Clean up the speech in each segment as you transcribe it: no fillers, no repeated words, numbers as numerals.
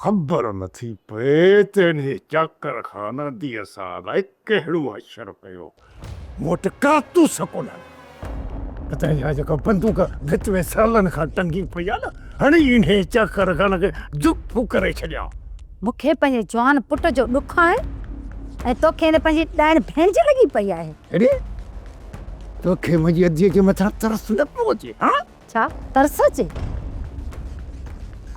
خبر نٿي پئي ته انهيء چاڪر خان اديء سان الائي ڪهڙو حشر ڪيو. مون وٽ ڪارتوس ڪونهن. پتائين اها جيڪا بندوق ڀت ۾ سالن کان ٽنگي پئي آهي نه، هڻي انهيء چاڪر خان کي دڦ ڪري ڇڏيان. مون کي پنهنجي جوان پٽ جو ڏک آهي ۽ توکي هن پنهنجي ڏائڻ ڀيڻ جي لڳي پئي آهي. اڙي! توکي منهنجي اديء جي مٿان ترس نه پيو اچي، هان؟ ڇا ترس اچي؟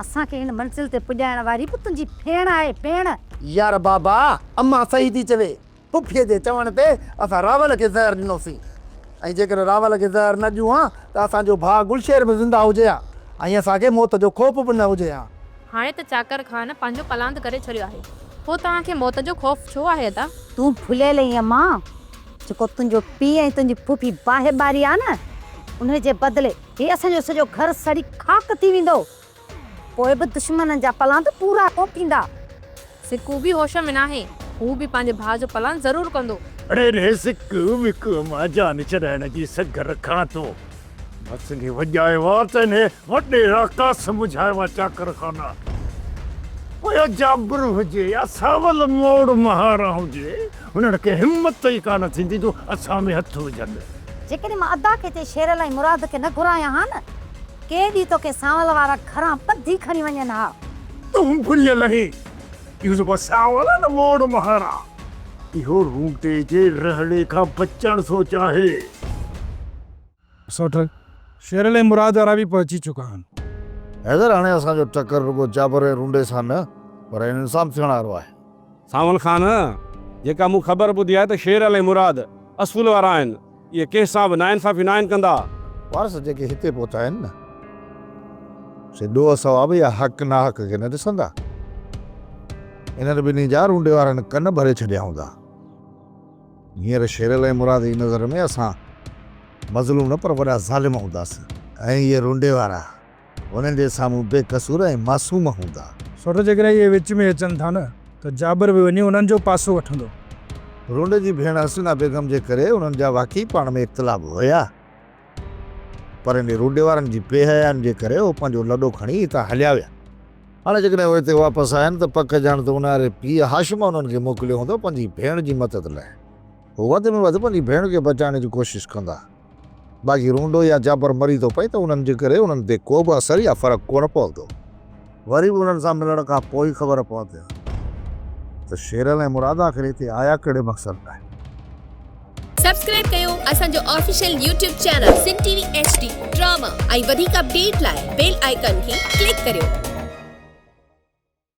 اسان کي هن منزل تي پڄائڻ واري به تنهنجي ڀيڻ آهي، ڀيڻ! يار بابا، امان صحيح ٿي چوي. پڦيء جي چوڻ تي اسان راول کي زهر ڏنوسين ۽ جيڪڏهن راول کي زهر نه ڏيون ها ته اسان جو ڀاء گلشير به زنده هجي ها ۽ اسان کي موت جو خوف به نه هجي ها. هاڻي ته چاڪر خان پنهنجو پلاند ڪري ڇڏيو آهي، پوء توهان کي موت جو خوف ڇو آهي ادا؟ تون ڀليل آهين امان، جيڪو تنهنجو پيء ۽ تنهنجي پڦي باهه ٻاري آ نه، انهي جي بدلي هي اسان جو سڄو گهر سڙي خاڪ ٿي ويندو. پوء به دشمنن جا پلاند پورا ڪونه ٿيندا. سڪو به هوش ۾ ناهي، هو به پنهنجي ڀاء جو پلاند ضرور ڪندو. اڙي ري سڪ وڪ مان جان ڇڏائڻ جي سگهه رکان ٿو. بس کي وڄايو آ ته انهي وڏي راڪاس منجهايو آ چاڪر خان. پوء جابر هجي يا ساول موڙ مهارا هجي، هنن کي همت ئي ڪانه ٿيندي جو اسان ۾ هٿ وجهن. جيڪڏهن مان ادا کي چئي شيرل ۽ مراد کي نه گهرايان ها نه، ڪي ڏينهن توکي سانول وارا گهران ٻڌي کڻي وڃن ها. تون ڀليل آهين. اهو جيڪو سانول آهي نه موڙ مهارا، اهو رونٽي جي رهڙي کان بچڻ ٿو چاهي. سوٽ، شيرل ۽ مراد وارا به پهچي چڪا آهن. حيدر، هاڻي اسان جو ٽڪر رڳو جابر ۽ رونڊي سان نه پر هنن سان به ٿيڻ وارو آهي. سانول خان، جيڪا مون خبر ٻڌي آهي ته شيرل ۽ مراد اصول وارا آهن. اهي ڪنهن سان به ناانصافي ناهن ڪندا. وارث جيڪي هتي پهتا آهن نه، سي ڏوهه ثواب يا حق ناحق کي نه ڏسندا. انهن ٻنهي جا رونڊي وارن ڪن ڀري ڇڏيا هوندا. هينئر شيرل ۽ مراد جي نظر ۾ اسان مظلوم نه پر وڏا ظالم هونداسين ۽ اهي رونڊي وارا هنن جي سامهون بي قصور ۽ معصوم هوندا. سوٽ جيڪڏهن اهي وچ ۾ اچن ٿا نه ته جابر به وڃي انهن جو پاسو وٺندو. رونڊي جي ڀيڻ حسينه بيگم جي ڪري انهن جا واقعي پاڻ ۾ اختلاف هيا پر انهي رونڊي وارن جي بي حيائين جي ڪري هو پنهنجو لڏو کڻي هتان هليا ويا. هاڻي جيڪڏهن هو هتي واپس آيا آهن ته پڪ ڄاڻ ته انهاري پيء هاشم انهن کي موڪليو هوندو پنهنجي ڀيڻ جي مدد لاء. هو وڌ ۾ وڌ پنهنجي ڀيڻ کي بچائڻ جي ڪوشش ڪندا. باقي رونڊو يا جابر مري ٿو پئي ته انهن جي ڪري انهن تي ڪو به اثر يا فرق ڪونه پوندو. وري به انهن سان ملڻ کان پوء ئي خبر پوندي ته شيرل ۽ مراد آخر هتي آيا ڪهڙي مقصد لاء. سبسڪرائب ڪيو اسان جو official YouTube channel Sindh T V H D drama ۽ وڌيڪ اپڊيٽ لاء بيل آئيڪان کي ڪلڪ ڪريو.